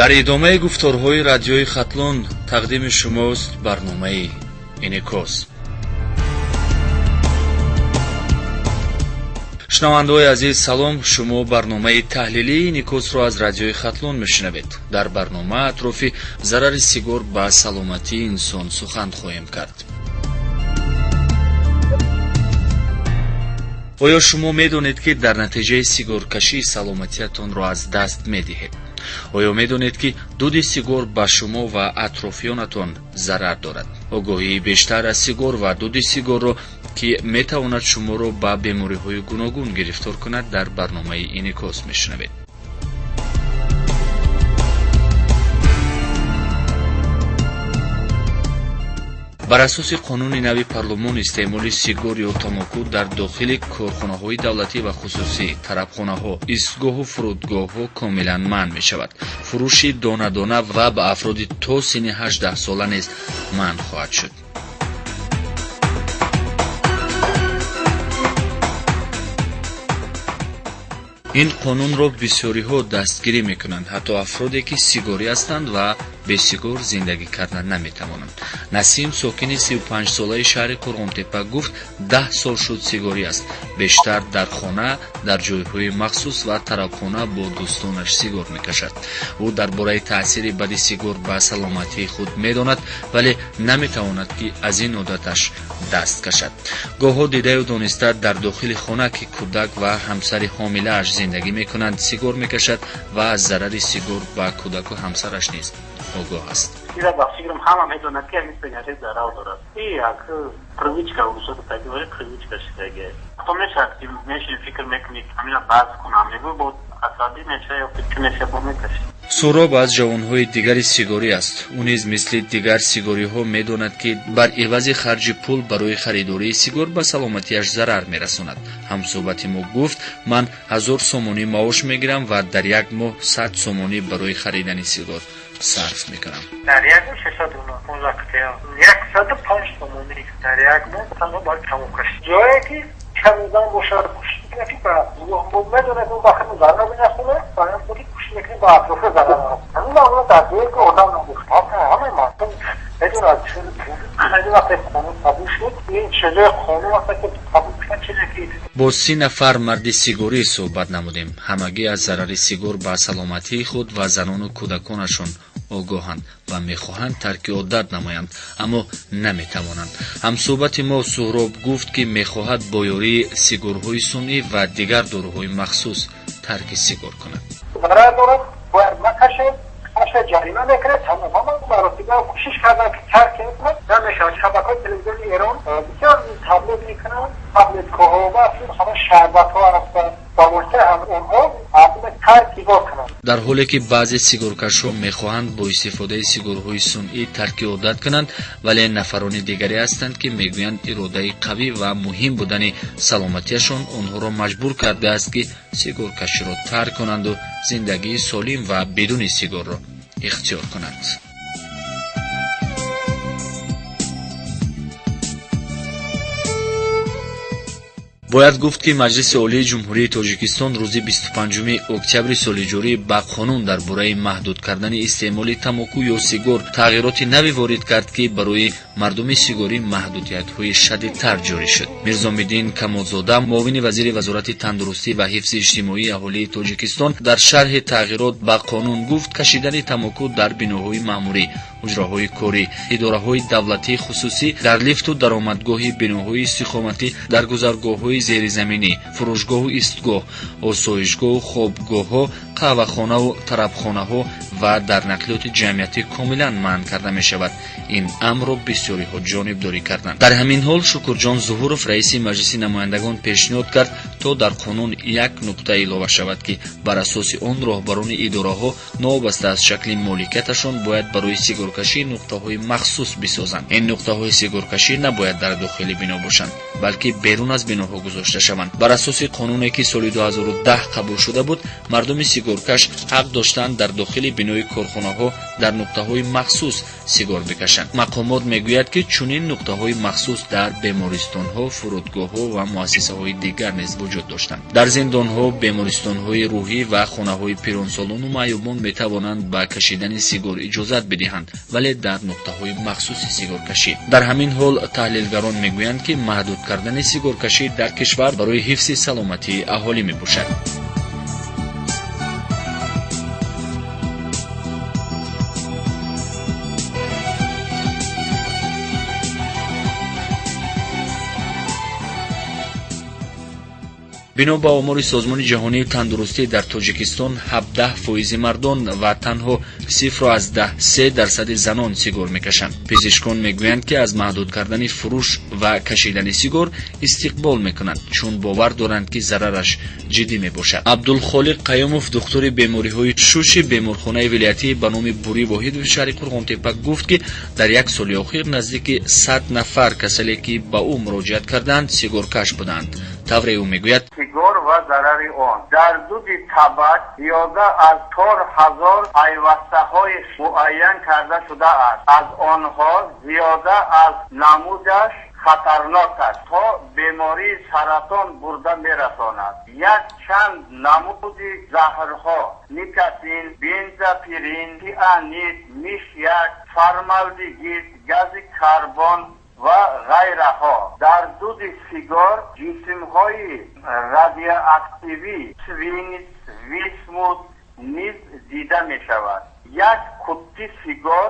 Дар идомаи гуфторҳои радиои Хатлон тақдими шумост барномаи Инъикос. Шунавандаҳои азиз, салом. Шумо барномаи таҳлилии Инъикосро аз радиои Хатлон мешунавед. Дар барнома атрофи зарари сигор ба саломатии инсон сухан хоҳем кард. Оё шумо медонед, ки дар натиҷаи сигоркашӣ саломатиятонро аз даст медиҳед? Оё медонед, ки дуди сигор ба шумо ва атрофиёнатон зарар дорад? Огоҳии бештар аз сигор ва дуди сигорро, ки метавонад шуморо ба бемориҳои гуногун гирифтор кунад, дар барномаи Инъикос мешунавед. Бар асоси қонуни нави парлумон, истеъмоли сигор ё тамоку дар дохили корхонаҳои давлатӣ ва хусусӣ, тарабхонаҳо, истгоҳу фурудгоҳҳо комилан манъ мешавад. Фурӯши дона-дона ва ба афроди то синни 18 сола низ манъ хоҳад шуд. Ин қонунро бисёриҳо дастгирӣ мекунанд, ҳатто афроде, ки сигорӣ ҳастанд ва бесигор зиндагӣ карда наметавонанд. Насим, сокини 35-солаи шаҳри Қурғонтеппа, гуфт, 10 сол шуд сигорӣ аст. Бештар дар хона, дар ҷойҳои махсус ва тарабхона бо дӯстонаш сигор мекашад. Ӯ дар бораи таъсири бади сигор ба саломатии худ медонад, вале наметавонад, ки аз ин одаташ даст кашад. Гоҳҳо дидаю дониста дар дохили хона, ки кӯдак ва ҳамсари ҳомилааш зиндагӣ мекунанд, сигор мекашад ва аз зарари сигор ба кӯдаку ҳамсараш низ огоҳ аст. Ира ба фикрам ҳама медонад, ки ҳамин сигарет зарар дорад. И як привычка шуда, таги привычка шудаги. То мешавад, ки мешини, фикр мекунӣ, ҳамина баҳс кунам, мегӯ, бо асабӣ меша ё чӣ меша, бо мекашӣ. Суҳроб аз ҷавонҳои дигари сигорӣ аст. Ӯ низ мисли дигар сигориҳо медонад, ки бар ивази харҷи пул барои харидории сигор ба саломатиаш зарар мерасонад. Ҳамсӯҳбати мо гуфт, ман 1000 сомонӣ маош мегирам ва дар як моҳ 100 сомонӣ барои харидани сигор сарф мекунам. Дар як моҳ 615 сомонӣ дар як моҳ танҳо барои тамокукашӣ. Ҷое ки камзан бошад, кӯшиш мекунад, ки ба медонад, ба худ зарар мерасонад, ба худ кӯшиш мекунад, ба атрофа зарар нарасонад. Ҳамин маъно дар ҷое ки одам набошад, ҳамаи мардум медонад, ин вақте қонун қабул шуд, ин чизои қонун вақте ки қабул шуд, чизе ки Бо 30 нафар марди сигорӣ суҳбат намудем. Ҳамагӣ аз зарари сигор ба саломатии худ ва занону кӯдаконашон огоҳанд ва мехоҳанд тарки одат намоянд, аммо наметавонанд. Ҳамсӯҳбати мо Суҳроб гуфт, ки мехоҳад бо ёрии сигорҳои сунъӣ ва дигар доруҳои махсус тарки сигор кунад. Зарар дорад, бояд накашед, каша ҷарима мекунад. Тамом, ҳама маротиба кӯшиш карданд, ки тарк кунанд, намешавад. Шабакаҳои телевизиони Эрон бисёр таблиғ мекунанд, таблеткаҳо ва ҳама шарбатҳо ҳастанд, ба воситаи онҳо мардум тарк сигор кунанд. Дар ҳоле ки баъзе сигоркашҳо мехоҳанд бо истифодаи сигорҳои сунъӣ тарки одат кунанд, вале нафарони дигаре ҳастанд, ки мегӯянд иродаи қавӣ ва муҳим будани саломатиашон онҳоро маҷбур кардааст, ки сигоркаширо тарк кунанду зиндагии солим ва бидуни сигорро ихтиёр кунанд. Бояд гуфт, ки Маҷлиси Олии Ҷумҳурии Тоҷикистон рӯзи 25 октябри соли ҷорӣ ба қонун дар бораи маҳдуд кардани истеъмоли тамоку ё сигор тағйироти наве ворид кард, ки барои мардуми сигорӣ маҳдудиятҳои шадидтар ҷорӣ шуд. Мирзомиддин Камолзода, муовини вазири Вазорати тандурустӣ ва ҳифзи иҷтимоии аҳолии Тоҷикистон, дар шарҳи тағйирот ба қонун гуфт, кашидани тамоку дар биноҳои маъмурӣ, ҳуҷраҳои корӣ, идораҳои давлатии хусусӣ, дар лифту даромадгоҳи биноҳои истиқоматӣ, дар гузаргоҳҳои зеризаминӣ, фурӯшгоҳу истгоҳ, осоишгоҳу хобгоҳҳо, қаҳвахонаву тарабхонаҳо ва дар нақлиёти ҷамъиятӣ комилан манъ карда мешавад. Ин амрро бисёриҳо ҷонибдорӣ карданд. Дар ҳамин ҳол Шукурҷон Зуҳуров, раиси Маҷлиси намояндагон, пешниҳод кард, то дар қонун як нуқта илова шавад, ки бар асоси он роҳбарони идораҳо новобаста аз шакли моликияташон бояд барои сигоркашӣ нуқтаҳои махсус бисозанд. Ин нуқтаҳои сигоркашӣ набояд дар дохили бино бошанд, балки берун аз биноҳо гузошта шаванд. Бар асоси қонуне, ки соли 2010 қабул шуда буд, мардуми сигоркаш ҳақ доштанд дар дохили бинои корхонаҳо Дар нуқтаҳои махсус сигор бикашанд. Мақомот мегӯяд, ки чунин нуқтаҳои махсус дар бемористонҳо, фурудгоҳҳо ва муассисаҳои дигар низ вуҷуд доштанд. Дар зиндонҳо, бемористонҳои рӯҳӣ ва хонаҳои пиронсолону маъюбон метавонанд ба кашидани сигор иҷозат бидиҳанд, вале дар нуқтаҳои махсуси сигоркашӣ. Дар ҳамин ҳол таҳлилгарон мегӯянд, ки маҳдуд кардани сигоркашӣ дар кишвар барои ҳифзи саломатии аҳолӣ мебошад. Бино ба омори Созмони ҷаҳонии тандурустӣ, дар Тоҷикистон 17% мардон ва танҳо 0,3% занон сигор мекашанд. Пизишкон мегӯянд, ки аз маҳдуд кардани фурӯш ва кашидани сигор истиқбол мекунанд, чун бовар доранд, ки зарараш ҷиддӣ мебошад. Абдулхолиқ Қаюмов, духтури бемориҳои шуши беморхонаи вилоятӣ ба номи Бурӣ Воҳидови шаҳри Қурғонтеппа, гуфт, ки дар як соли охир наздики 100 нафар касале, ки ба ӯ муроҷиат карданд, сигоркаш буданд. Тавре ӯ мегӯяд: Сигор ва зарари он. Дар дуди табак зиёда аз 4000 пайвастаҳои муайян карда шудааст. Аз онҳо зиёда аз намудаш хатарнок аст, то бемории саратон бурда мерасонад. Як чанд намуди заҳрҳо: никотин, бензапирин, цианид, мишяк, формалдегид, гази карбон ва ғайраҳо. Дар дуди сигор ҷисмҳои радиоактивӣ, свинец, висмут низ дида мешавад. Як қуттӣ сигор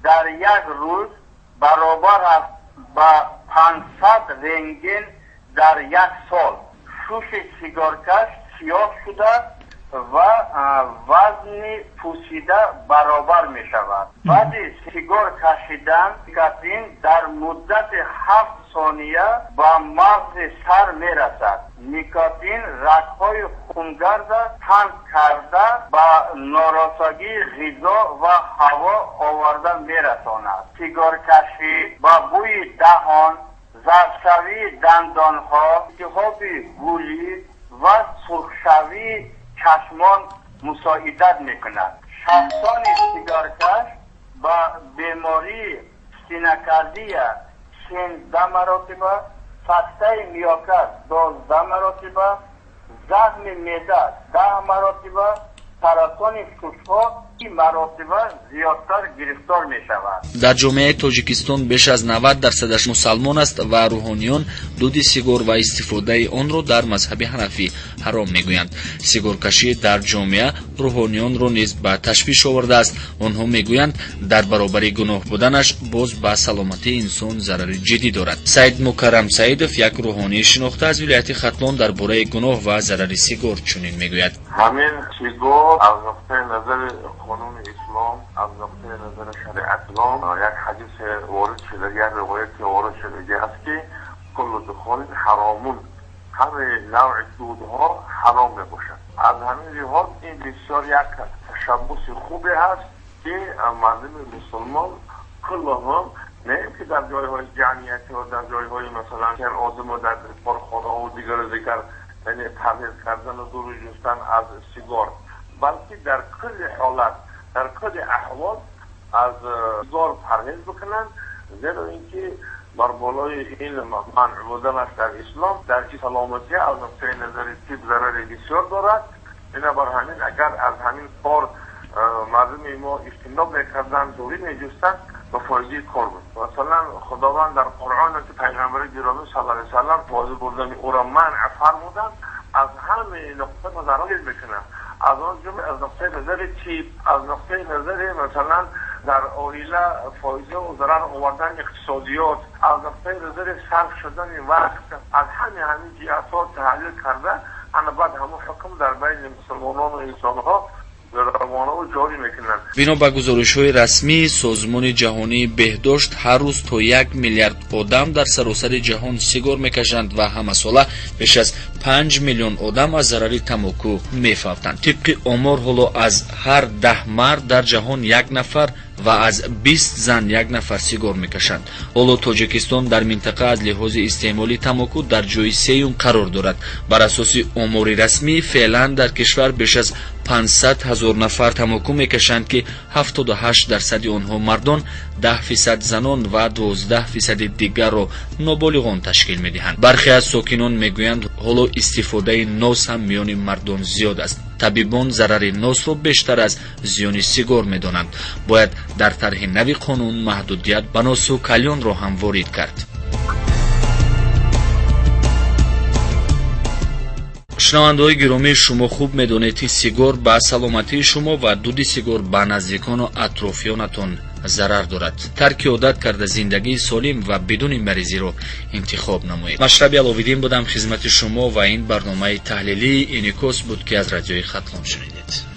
дар як рӯз баробар аст ба 500 рентген дар як сол. Шуши сигоркаш сиёҳ шуда ва вазни пӯсида баробар мешавад. Баъди сигор кашидан никотин дар муддати 7 сония ба мағзи сар мерасад. Никотин рагҳои хунгарда танг карда, ба норасогии ғизо ва ҳаво оварда мерасонад. Сигоркашӣ ба бӯи даҳон, зардшавии дандонҳо, илтиҳоби гулӣ ва сурхшавии чашмон мусоидат мекунад. Шахсони сигоркаш ба бемории стенокардия 13 маротиба, сактаи миокард 12 маротиба, захми меъда 10 маротиба, саратони шушҳо маротиба зиёдтар гирифтор мешавад. Дар ҷомеаи Тоҷикистон беш аз 90 дарсадаш мусалмон аст ва рӯҳониён дуди сигор ва истифодаи онро дар мазҳаби ҳанафӣ ҳаром мегӯянд. Сигоркашӣ дар ҷомеа рӯҳониёнро низ ба ташвиш овардааст. Онҳо мегӯянд, дар баробари гуноҳ буданаш боз ба саломатии инсон зарари ҷиддӣ дорад. Саид Мукаррам Саидов, як рӯҳонии шинохта аз вилояти Хатлон, дар бораи гуноҳ ва зарари сигор чунин мегӯяд: Ҳамин сигор аз нуқтаи назари қонуни ислом, аз нуқтаи назари шариат ислом, як ҳадис ворид шуда, як ривояте ворид шудагӣ аст, ки كل دخان حرام، ҳамаи навъи дудҳо ҳаром мебошад. Аз ҳамин лиҳоз ин бисёр як ташаббуси хубе ҳаст, ки мардуми мусулмон куллаҳом, не ки дар ҷойҳои ҷамъиятӣ ва дар ҷойҳои масалан одаму дар корхонаҳо дигару дигар, яъне парҳез кардану дуру ҷустан аз сигор, балки дар кулли ҳолат, дар кулли аҳвол аз сигор парҳез бикунанд, зеро ин ки бар болои ин манъ буданаш дар ислом, дар саломатӣ аз нуқтаи назари тиб зарари бисёр дорад. Бинобар ҳамин, агар аз ҳамин кор мардуми мо иҷтиноб мекарданд, дурӣ меҷустанд, ба фоидаи кор буд. Масалан, Худованд дар Қуръон, ки пайғамбари гиромӣ صلى الله عليه وسلم фоида бурдани ӯро манъ фармуданд, аз ҳамаи нуқта назарҳо мекунанд, аз он ҷумла аз нуқтаи назари тиб, аз нуқтаи назари масалан дар оила фоидаву зарар овардан, иқтисодиёт, аз нуқтаи назари сарф шудани вақт, аз ҳамин ҷиҳатҳо таҳлил карда, ана баъд ҳамон ҳукм дар байни мусулмонону инсонҳо равонаву ҷорӣ мекунанд. Бино ба гузоришҳои расмии Созмони ҷаҳонии беҳдошт, ҳар рӯз то 1 миллиард одам дар саросари ҷаҳон сигор мекашанд ва ҳамасола беш аз 5 миллион одам аз зарари тамоку мефавтанд. Тибқи омор, ҳоло аз ҳар 10 мард дар ҷаҳон як нафар ва аз 20 зан як нафар сигор мекашанд. Ҳоло Тоҷикистон дар минтақа аз лиҳози истеъмоли тамоку дар ҷои сеюм қарор дорад. Бар асоси омори расмӣ, феълан дар кишвар беш аз 500 ҳазор нафар тамоку мекашанд, ки 78% онҳо мардон, 10% занон ва 12% дигарро ноболиғон ташкил медиҳанд. Бархе аз сокинон мегӯянд, ҳоло истифодаи нос ҳам миёни мардон зиёд аст. Табибон зарари носро бештар аз зиёни сигор медонанд. Бояд дар тарҳи нави қонун маҳдудият ба носу кальёнро ҳам ворид кард. Шунавандаҳои гиромӣ, шумо хуб медонед, ки сигор ба саломатии шумо ва дуди сигор ба наздикону атрофиёнатон зарар дорад. Тарки одат карда, зиндагии солим ва бидуни маризиро интихоб намоед. Машраби Аловиддин будам хизмати шумо ва ин барномаи таҳлилии Инъикос буд, ки аз радиои Хатлон шунидед.